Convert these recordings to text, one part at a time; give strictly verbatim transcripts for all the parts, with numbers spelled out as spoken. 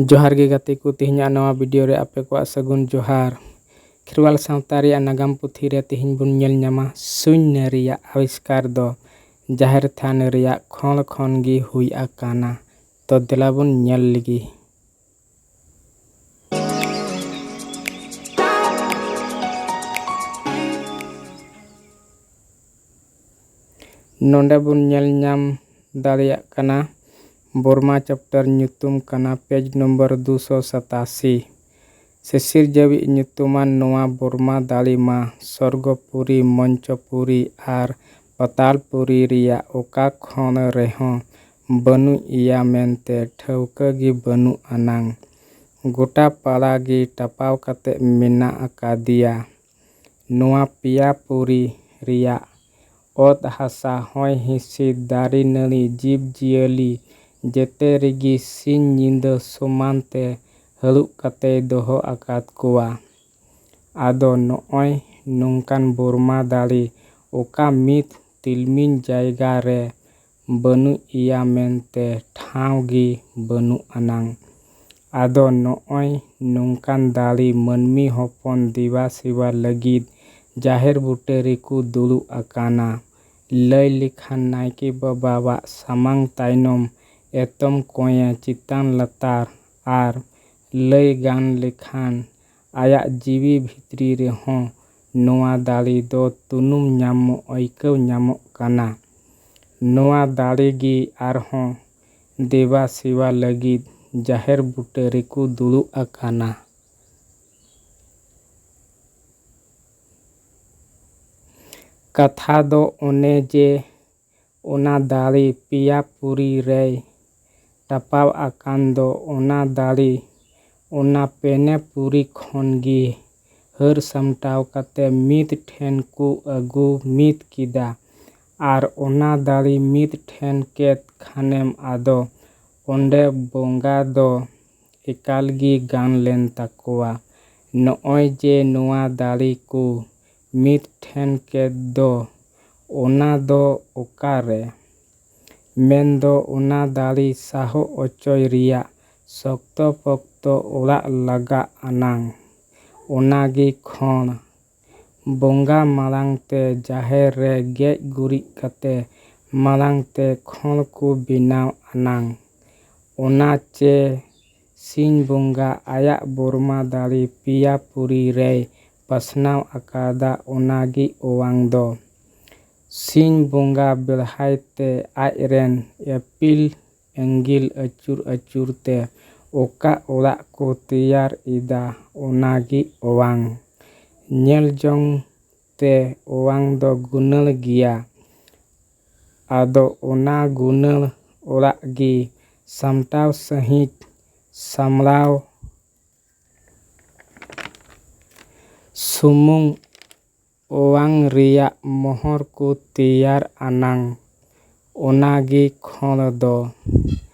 ᱡᱚᱦᱟᱨ ᱜᱮ ᱜᱟᱛᱮ ᱠᱚ, ᱛᱮᱦᱮᱧᱟᱜ ᱱᱚᱣᱟ ᱵᱷᱤᱰᱤᱭᱳ ᱨᱮ ᱟᱯᱮ ᱠᱚᱣᱟᱜ ᱥᱟᱹᱜᱩᱱ ᱡᱚᱦᱟᱨ᱾ ᱠᱷᱮᱨᱣᱟᱞ ᱥᱟᱶᱛᱟ ᱨᱮᱭᱟᱜ ᱱᱟᱜᱟᱢ ᱯᱩᱛᱷᱤ ᱨᱮ ᱛᱮᱦᱮᱧ ᱵᱚᱱ ᱧᱮᱞ ᱧᱟᱢᱟ, ᱥᱩᱱᱭᱚ ᱨᱮᱭᱟᱜ ᱟᱵᱤᱥᱠᱟᱨ ᱫᱚ ᱡᱟᱦᱮᱨ ᱛᱷᱟᱱ ᱨᱮᱭᱟᱜ ᱠᱷᱚᱸᱲ ᱠᱷᱚᱱ ᱜᱮ ᱦᱩᱭ ᱟᱠᱟᱱᱟ᱾ ᱛᱚ ᱫᱮᱞᱟ ᱵᱚᱱ ᱧᱮᱞ ᱞᱮᱜᱮ᱾ ᱱᱚᱰᱮ ᱵᱚᱱ ᱧᱮᱞ ᱧᱟᱢ ᱫᱟᱲᱮᱭᱟᱜ ᱠᱟᱱᱟ, ᱵᱚᱨᱢᱟ ᱪᱮᱯᱴᱟᱨ ᱧᱩᱛᱩᱢ ᱠᱟᱱᱟ, ᱯᱮᱡᱽ ᱱᱚᱢᱵᱚᱨ ᱫᱩᱥᱚ ᱥᱟᱛᱟᱥᱤ᱾ ᱥᱤᱥᱤᱨᱡᱟᱹᱣᱤᱡ ᱧᱩᱛᱩᱢᱟᱱ ᱱᱚᱣᱟ ᱵᱚᱨᱢᱟ ᱫᱟᱲᱮ ᱢᱟ ᱥᱚᱨᱜᱚᱯᱩᱨᱤ, ᱢᱚᱧᱪᱚᱯᱩᱨᱤ ᱟᱨ ᱯᱟᱛᱟᱞᱯᱩᱨᱤ ᱨᱮᱭᱟᱜ ᱚᱠᱟ ᱠᱷᱚᱸᱲ ᱨᱮᱦᱚᱸ ᱵᱟᱹᱱᱩᱜ ᱮᱭᱟ ᱢᱮᱱᱛᱮ ᱴᱷᱟᱹᱣᱠᱟᱹ ᱜᱮ ᱵᱟᱹᱱᱩᱜ ᱟᱱᱟᱝ᱾ ᱜᱚᱴᱟ ᱯᱟᱲᱟ ᱜᱮ ᱴᱟᱯᱟᱣ ᱠᱟᱛᱮ ᱢᱮᱱᱟᱜ ᱟᱠᱟᱫᱮᱭᱟ᱾ ᱱᱚᱣᱟ ᱯᱮᱭᱟ ᱯᱩᱨᱤ ᱨᱮᱭᱟᱜ ᱚᱛ ᱦᱟᱥᱟ, ᱦᱚᱭ ᱦᱤᱸᱥᱤᱫ, ᱫᱟᱨᱮ ᱱᱟᱹᱲᱤ, ᱡᱤᱵᱽ ᱡᱤᱭᱟᱹᱞᱤ ᱡᱮᱛᱮ ᱨᱮᱜᱮ ᱥᱤᱧ ᱧᱤᱫᱟᱹ ᱥᱚᱢᱟᱱ ᱛᱮ ᱦᱟᱹᱲᱩᱵ ᱠᱟᱛᱮᱭ ᱫᱚᱦᱚ ᱟᱠᱟᱫ ᱠᱚᱣᱟ᱾ ᱟᱫᱚ ᱱᱚᱜᱼᱚᱭ ᱱᱚᱝᱠᱟᱱ ᱵᱚᱨᱢᱟ ᱫᱟᱲᱮ ᱚᱠᱟ ᱢᱤᱫ ᱛᱤᱞᱢᱤᱧ ᱡᱟᱭᱜᱟ ᱨᱮ ᱵᱟᱹᱱᱩᱜ ᱮᱭᱟ ᱢᱮᱱᱛᱮ ᱴᱷᱟᱶ ᱜᱮ ᱵᱟᱹᱱᱩᱜ ᱟᱱᱟᱝ᱾ ᱟᱫᱚ ᱱᱚᱜᱼᱚᱭ ᱱᱚᱝᱠᱟᱱ ᱫᱟᱲᱮ ᱢᱟᱹᱱᱢᱤ ᱦᱚᱯᱚᱱ ᱫᱮᱵᱟ ᱥᱮᱵᱟ ᱞᱟᱹᱜᱤᱫ ᱡᱟᱦᱮᱨ ᱵᱩᱴᱟᱹ ᱨᱮᱠᱚ ᱫᱩᱲᱩᱵ ᱟᱠᱟᱱᱟ᱾ ᱞᱟᱹᱭ ᱞᱮᱠᱷᱟᱱ ᱱᱟᱭᱠᱮ ᱵᱟᱵᱟᱣᱟᱜ ᱥᱟᱢᱟᱝ ᱛᱟᱭᱱᱚᱢ, ᱮᱛᱚᱢ ᱠᱚᱸᱭᱮ, ᱪᱮᱛᱟᱱ ᱞᱟᱛᱟᱨ ᱟᱨ ᱞᱟᱹᱭ ᱜᱟᱱ ᱞᱮᱠᱷᱟᱱ ᱟᱭᱟᱜ ᱡᱤᱣᱤ ᱵᱷᱤᱛᱨᱤ ᱨᱮᱦᱚᱸ ᱱᱚᱣᱟ ᱫᱟᱲᱮ ᱫᱚ ᱛᱩᱱᱩᱢ ᱧᱟᱢᱚᱜ, ᱟᱹᱭᱠᱟᱹᱣ ᱧᱟᱢᱚᱜ ᱠᱟᱱᱟ᱾ ᱱᱚᱣᱟ ᱫᱟᱲᱮ ᱜᱮ ᱟᱨᱦᱚᱸ ᱫᱮᱵᱟ ᱥᱮᱵᱟ ᱞᱟᱹᱜᱤᱫ ᱡᱟᱦᱮᱨ ᱵᱩᱴᱟᱹ ᱨᱮᱠᱚ ᱫᱩᱲᱩᱵ ᱟᱠᱟᱱᱟ᱾ ᱠᱟᱛᱷᱟ ᱫᱚ ᱚᱱᱮ ᱡᱮ ᱚᱱᱟ ᱫᱟᱲᱮ ᱯᱮᱭᱟ ᱯᱩᱨᱤ ᱨᱮᱭ ᱴᱟᱯᱟᱣ ᱟᱠᱟᱱ ᱫᱚ, ᱚᱱᱟ ᱫᱟᱲᱮ ᱚᱱᱟ ᱯᱮᱱᱮ ᱯᱩᱨᱤ ᱠᱷᱚᱱ ᱜᱮ ᱦᱟᱹᱨ ᱥᱟᱢᱴᱟᱣ ᱠᱟᱛᱮ ᱢᱤᱫ ᱴᱷᱮᱱ ᱠᱚ ᱟᱹᱜᱩ ᱢᱤᱫ ᱠᱮᱫᱟ᱾ ᱟᱨ ᱚᱱᱟ ᱫᱟᱲᱮ ᱢᱤᱫ ᱴᱷᱮᱱ ᱠᱮᱫ ᱠᱷᱟᱱᱮᱢ, ᱟᱫᱚ ᱚᱸᱰᱮ ᱵᱚᱸᱜᱟ ᱫᱚ ᱮᱠᱟᱞ ᱜᱮ ᱜᱟᱱ ᱞᱮᱱ ᱛᱟᱠᱚᱣᱟ᱾ ᱱᱚᱜᱼᱚᱭ ᱡᱮ ᱱᱚᱣᱟ ᱫᱟᱲᱮ ᱠᱚ ᱢᱤᱫ ᱴᱷᱮᱱ ᱠᱮᱫ ᱫᱚ, ᱚᱱᱟ ᱫᱚ ᱚᱠᱟᱨᱮ? ᱢᱮᱱᱫᱚ ᱚᱱᱟ ᱫᱟᱲᱮ ᱥᱟᱦᱚ ᱚᱪᱚᱭ ᱨᱮᱭᱟᱜ ᱥᱚᱠᱛᱚ ᱯᱚᱠᱛᱚ ᱚᱲᱟᱜ ᱞᱟᱜᱟᱜ ᱟᱱᱟᱝ, ᱚᱱᱟᱜᱮ ᱠᱷᱚᱸᱲ᱾ ᱵᱚᱸᱜᱟ ᱢᱟᱲᱟᱝ ᱛᱮ ᱡᱟᱦᱮᱨ ᱨᱮ ᱜᱮᱡ ᱜᱩᱨᱤᱡ ᱠᱟᱛᱮ ᱢᱟᱲᱟᱝ ᱛᱮ ᱠᱷᱚᱸᱲ ᱠᱚ ᱵᱮᱱᱟᱣ ᱟᱱᱟᱝ, ᱚᱱᱟ ᱪᱮ ᱥᱤᱧ ᱵᱚᱸᱜᱟ ᱟᱭᱟᱜ ᱵᱚᱨᱢᱟ ᱫᱟᱲᱮ ᱯᱮᱭᱟ ᱯᱩᱨᱤ ᱨᱮᱭ ᱯᱟᱥᱱᱟᱣ ᱟᱠᱟᱫᱟ, ᱚᱱᱟᱜᱮ ᱚᱣᱟᱝ ᱫᱚ᱾ ᱥᱤᱧ ᱵᱚᱸᱜᱟ ᱵᱮᱲᱦᱟᱭ ᱛᱮ ᱟᱡ ᱨᱮᱱ ᱮᱯᱤᱞ ᱮᱸᱜᱮᱞ ᱟᱹᱪᱩᱨ ᱟᱹᱪᱩᱨ ᱛᱮ ᱚᱠᱟ ᱚᱲᱟᱜ ᱠᱚ ᱛᱮᱭᱟᱨ ᱮᱫᱟ, ᱚᱱᱟᱜᱮ ᱚᱣᱟᱝ᱾ ᱧᱮᱞ ᱡᱚᱝ ᱛᱮ ᱚᱣᱟᱝ ᱫᱚ ᱜᱩᱱᱟᱹᱲ ᱜᱮᱭᱟ᱾ ᱟᱫᱚ ᱚᱱᱟ ᱜᱩᱱᱟᱹᱲ ᱚᱲᱟᱜ ᱜᱮ ᱥᱟᱢᱴᱟᱣ ᱥᱟᱺᱦᱤᱡ ᱥᱟᱢᱲᱟᱣ ᱥᱩᱢᱩᱝ ᱚᱣᱟᱝ ᱨᱮᱭᱟᱜ ᱢᱚᱦᱚᱨ ᱠᱚ ᱛᱮᱭᱟᱨ ᱟᱱᱟᱝ, ᱚᱱᱟᱜᱮ ᱠᱷᱚᱸᱲ ᱫᱚ᱾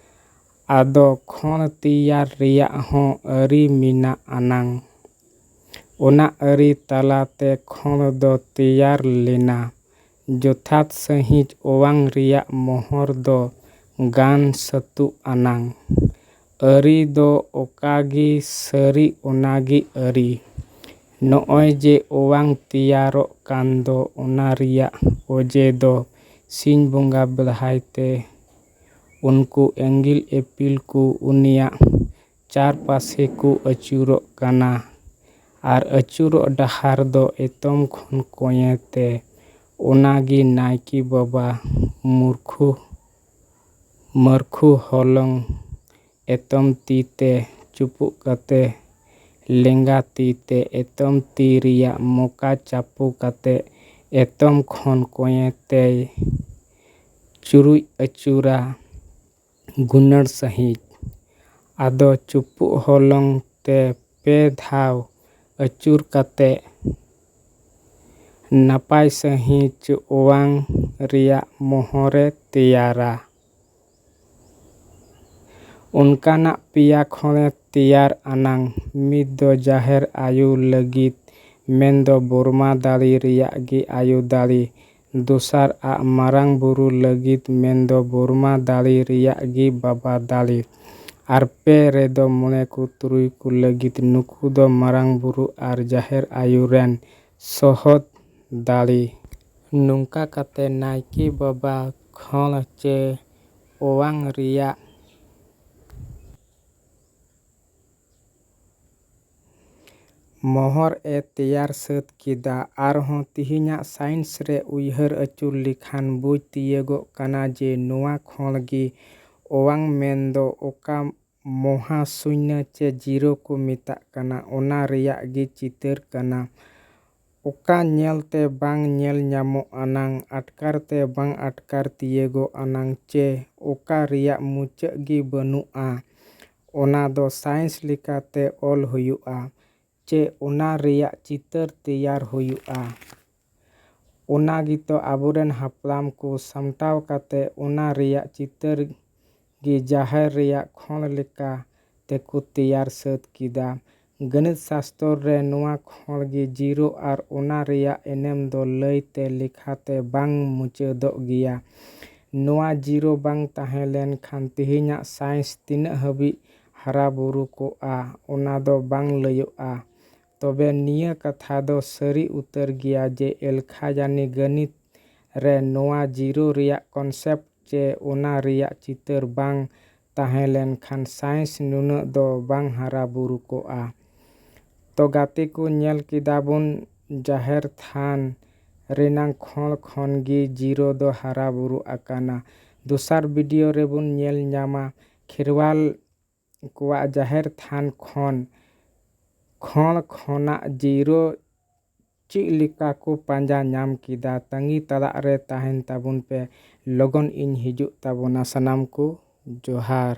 ᱟᱫᱚ ᱠᱷᱚᱸᱲ ᱛᱮᱭᱟᱨ ᱨᱮᱭᱟᱜ ᱦᱚᱸ ᱟᱹᱨᱤ ᱢᱮᱱᱟᱜ ᱟᱱᱟᱝ᱾ ᱚᱱᱟ ᱟᱹᱨᱤ ᱛᱟᱞᱟᱛᱮ ᱠᱷᱚᱸᱲ ᱫᱚ ᱛᱮᱭᱟᱨ ᱞᱮᱱᱟ᱾ ᱡᱚᱛᱷᱟᱛ ᱥᱟᱺᱦᱤᱡ ᱚᱣᱟᱝ ᱨᱮᱭᱟᱜ ᱢᱚᱦᱚᱨ ᱫᱚ ᱜᱟᱱ ᱥᱟᱹᱛᱩᱜ ᱟᱱᱟᱝ᱾ ᱟᱹᱨᱤ ᱫᱚ ᱚᱠᱟᱜᱮ ᱥᱟᱹᱨᱤ ᱚᱱᱟᱜᱮ ᱟᱹᱨᱤ᱾ ᱱᱚᱜᱼᱚᱭ ᱡᱮ ᱚᱣᱟᱝ ᱛᱮᱭᱟᱨᱚᱜ ᱠᱟᱱ ᱫᱚ, ᱚᱱᱟ ᱨᱮᱭᱟᱜ ᱚᱡᱮ ᱫᱚ ᱥᱤᱧ ᱵᱚᱸᱜᱟ ᱵᱮᱲᱦᱟᱭ ᱛᱮ ᱩᱱᱠᱩ ᱮᱸᱜᱮᱞ ᱮᱯᱤᱞ ᱠᱚ ᱩᱱᱤᱭᱟᱜ ᱪᱟᱨᱯᱟᱥᱮ ᱠᱚ ᱟᱹᱪᱩᱨᱚᱜ ᱠᱟᱱᱟ᱾ ᱟᱨ ᱟᱹᱪᱩᱨᱚᱜ ᱰᱟᱦᱟᱨ ᱫᱚ ᱮᱛᱚᱢ ᱠᱷᱚᱱ ᱠᱚᱸᱭᱮ ᱛᱮ, ᱚᱱᱟᱜᱮ ᱱᱟᱭᱠᱮ ᱵᱟᱵᱟ ᱢᱩᱨᱠᱷᱩ ᱢᱟᱹᱨᱠᱷᱩ ᱦᱚᱞᱚᱝ ᱮᱛᱚᱢ ᱛᱤ ᱛᱮ ᱪᱩᱯᱩᱜ ᱠᱟᱛᱮ, ᱞᱮᱸᱜᱟ ᱛᱤ ᱛᱮ ᱮᱛᱚᱢ ᱛᱤ ᱨᱮᱭᱟᱜ ᱢᱚᱠᱟ ᱪᱟᱯᱚ ᱠᱟᱛᱮ, ᱮᱛᱚᱢ ᱠᱷᱚᱱ ᱠᱚᱸᱭᱮ ᱛᱮᱭ ᱪᱩᱨᱩᱡ ᱟᱹᱪᱩᱨᱟ ᱜᱩᱱᱟᱹᱲ ᱥᱟᱺᱦᱤᱡ᱾ ᱟᱫᱚ ᱪᱩᱯᱩᱜ ᱦᱚᱞᱚᱝ ᱛᱮ ᱯᱮ ᱫᱷᱟᱣ ᱟᱹᱪᱩᱨ ᱠᱟᱛᱮ ᱱᱟᱯᱟᱭ ᱥᱟᱺᱦᱤᱡ ᱚᱣᱟᱝ ᱨᱮᱭᱟᱜ ᱢᱚᱦᱚᱨᱮ ᱛᱮᱭᱟᱨᱟ᱾ ᱚᱱᱠᱟᱱᱟᱜ ᱯᱮᱭᱟ ᱠᱷᱚᱸᱲᱮ ᱛᱮᱭᱟᱨ ᱟᱱᱟᱝ, ᱢᱤᱫ ᱫᱚ ᱡᱟᱦᱮᱨ ᱟᱭᱳ ᱞᱟᱹᱜᱤᱫ, ᱢᱮᱱᱫᱚ ᱵᱚᱨᱢᱟ ᱫᱟᱲᱮ ᱨᱮᱭᱟᱜ ᱜᱮ ᱟᱭᱳ ᱫᱟᱲᱮ, ᱫᱚᱥᱟᱨ ᱟᱜ ᱢᱟᱨᱟᱝ ᱵᱩᱨᱩ ᱞᱟᱹᱜᱤᱫ, ᱢᱮᱱᱫᱚ ᱵᱚᱨᱢᱟ ᱫᱟᱲᱮ ᱨᱮᱭᱟᱜ ᱜᱮ ᱵᱟᱵᱟ ᱫᱟᱲᱮ, ᱟᱨ ᱯᱮ ᱨᱮᱫᱚ ᱢᱚᱬᱮ ᱠᱚ ᱛᱩᱨᱩᱭ ᱠᱚ ᱞᱟᱹᱜᱤᱫ, ᱱᱩᱠᱩ ᱫᱚ ᱢᱟᱨᱟᱝ ᱵᱩᱨᱩ ᱟᱨ ᱡᱟᱦᱮᱨ ᱟᱭᱳ ᱨᱮᱱ ᱥᱚᱦᱚᱫ ᱫᱟᱲᱮ᱾ ᱱᱚᱝᱠᱟ ᱠᱟᱛᱮ ᱱᱟᱭᱠᱮ ᱵᱟᱵᱟ ᱠᱷᱚᱲ ᱪᱮ ᱚᱣᱟᱝ ᱨᱮᱭᱟᱜ ᱢᱚᱦᱚᱨ ᱮ ᱛᱮᱭᱟᱨ ᱥᱟᱹᱛ ᱠᱮᱫᱟ᱾ ᱟᱨᱦᱚᱸ ᱛᱮᱦᱮᱧᱟᱜ ᱥᱟᱭᱮᱱᱥ ᱨᱮ ᱩᱭᱦᱟᱹᱨ ᱟᱹᱪᱩᱨ ᱞᱮᱠᱷᱟᱱ ᱵᱩᱡᱽ ᱛᱤᱭᱟᱹᱜᱚᱜ ᱠᱟᱱᱟ ᱡᱮ ᱱᱚᱣᱟ ᱠᱷᱚᱲ ᱜᱮ ᱚᱣᱟᱝ ᱢᱮᱱᱫᱚ ᱚᱠᱟ ᱢᱚᱦᱟ ᱥᱩᱱᱭᱚ ᱪᱮ ᱡᱤᱨᱳ ᱠᱚ ᱢᱮᱛᱟᱜ ᱠᱟᱱᱟ, ᱚᱱᱟ ᱨᱮᱭᱟᱜ ᱜᱮ ᱪᱤᱛᱟᱹᱨ ᱠᱟᱱᱟ᱾ ᱚᱠᱟ ᱧᱮᱞ ᱛᱮ ᱵᱟᱝ ᱧᱮᱞ ᱧᱟᱢᱚᱜ ᱟᱱᱟᱝ, ᱟᱴᱠᱟᱨ ᱛᱮ ᱵᱟᱝ ᱟᱴᱠᱟᱨ ᱛᱤᱭᱟᱹᱜᱚᱜ ᱟᱱᱟᱝ ᱪᱮ ᱚᱠᱟ ᱨᱮᱭᱟᱜ ᱢᱩᱪᱟᱹᱫ ᱜᱮ ᱵᱟᱹᱱᱩᱜᱼᱟ, ᱚᱱᱟ ᱫᱚ ᱥᱟᱭᱮᱱᱥ ᱞᱮᱠᱟᱛᱮ ᱚᱞ ᱦᱩᱭᱩᱜᱼᱟ ᱪᱮ ᱚᱱᱟ ᱨᱮᱭᱟᱜ ᱪᱤᱛᱟᱹᱨ ᱛᱮᱭᱟᱨ ᱦᱩᱭᱩᱜᱼᱟ᱾ ᱚᱱᱟ ᱜᱮᱛᱚ ᱟᱵᱚᱨᱮᱱ ᱦᱟᱯᱲᱟᱢ ᱠᱚ ᱥᱟᱢᱴᱟᱣ ᱠᱟᱛᱮ ᱚᱱᱟ ᱨᱮᱭᱟᱜ ᱪᱤᱛᱟᱹᱨ ᱜᱮ ᱡᱟᱦᱮᱨ ᱨᱮᱭᱟᱜ ᱠᱷᱚᱲ ᱞᱮᱠᱟ ᱛᱮᱠᱚ ᱛᱮᱭᱟᱨ ᱥᱟᱹᱛ ᱠᱮᱫᱟ᱾ ᱜᱚᱱᱤᱛ ᱥᱟᱥᱛᱚᱨ ᱨᱮ ᱱᱚᱣᱟ ᱠᱷᱚᱲ ᱜᱮ ᱡᱤᱨᱳ ᱟᱨ ᱚᱱᱟ ᱨᱮᱭᱟᱜ ᱮᱱᱮᱢ ᱫᱚ ᱞᱟᱹᱭ ᱛᱮ ᱞᱮᱠᱷᱟ ᱛᱮ ᱵᱟᱝ ᱢᱩᱪᱟᱹᱫᱚᱜ ᱜᱮᱭᱟ᱾ ᱱᱚᱣᱟ ᱡᱤᱨᱳ ᱵᱟᱝ ᱛᱟᱦᱮᱸ ᱞᱮᱱ ᱠᱷᱟᱱ ᱛᱮᱦᱮᱧᱟᱜ ᱥᱟᱭᱮᱱᱥ ᱛᱤᱱᱟᱹᱜ ᱦᱟᱹᱵᱤᱡ ᱦᱟᱨᱟ ᱵᱩᱨᱩ ᱠᱚᱜᱼᱟ, ᱚᱱᱟ ᱫᱚ ᱵᱟᱝ ᱞᱟᱹᱭᱚᱜᱼᱟ᱾ ᱛᱚᱵᱮ ᱱᱤᱭᱟᱹ ᱠᱟᱛᱷᱟ ᱫᱚ ᱥᱟᱹᱨᱤ ᱩᱛᱟᱹᱨ ᱜᱮᱭᱟ ᱡᱮ ᱮᱞᱠᱷᱟ ᱭᱟᱱᱤ ᱜᱟᱹᱱᱤᱛ ᱨᱮ ᱱᱚᱣᱟ ᱡᱤᱨᱳ ᱨᱮᱭᱟᱜ ᱠᱚᱱᱥᱮᱯᱴ ᱪᱮ ᱚᱱᱟ ᱨᱮᱭᱟᱜ ᱪᱤᱛᱟᱹᱨ ᱵᱟᱝ ᱛᱟᱦᱮᱸ ᱞᱮᱱ ᱠᱷᱟᱱ ᱥᱟᱭᱮᱱᱥ ᱱᱩᱱᱟᱹᱜ ᱫᱚ ᱵᱟᱝ ᱦᱟᱨᱟ ᱵᱩᱨᱩ ᱠᱚᱜᱼᱟ᱾ ᱛᱚ ᱜᱟᱛᱮ ᱠᱚ, ᱧᱮᱞ ᱠᱮᱫᱟ ᱵᱚᱱ ᱡᱟᱦᱮᱨ ᱛᱷᱟᱱ ᱨᱮᱱᱟᱝ ᱠᱷᱚᱲ ᱠᱷᱚᱱ ᱜᱮ ᱡᱤᱨᱳ ᱫᱚ ᱦᱟᱨᱟ ᱵᱩᱨᱩ ᱟᱠᱟᱱᱟ᱾ ᱫᱚᱥᱟᱨ ᱵᱷᱤᱰᱤᱭᱳ ᱨᱮᱵᱚᱱ ᱧᱮᱞ ᱧᱟᱢᱟ ᱠᱷᱮᱨᱣᱟᱞ ᱠᱚᱣᱟᱜ ᱡᱟᱦᱮᱨ ᱛᱷᱟᱱ ᱠᱷᱚᱱ ᱠᱷᱚᱲ ᱠᱷᱚᱱᱟᱜ ᱡᱤᱨᱳ ᱪᱮᱫ ᱞᱮᱠᱟ ᱠᱚ ᱯᱟᱸᱡᱟ ᱧᱟᱢ ᱠᱮᱫᱟ᱾ ᱛᱟᱺᱜᱤ ᱛᱟᱲᱟᱜ ᱨᱮ ᱛᱟᱦᱮᱱ ᱛᱟᱵᱚᱱ ᱯᱮ, ᱞᱚᱜᱚᱱ ᱤᱧ ᱦᱤᱡᱩᱜ ᱛᱟᱵᱚᱱᱟ᱾ ᱥᱟᱱᱟᱢ ᱠᱚ ᱡᱚᱦᱟᱨ᱾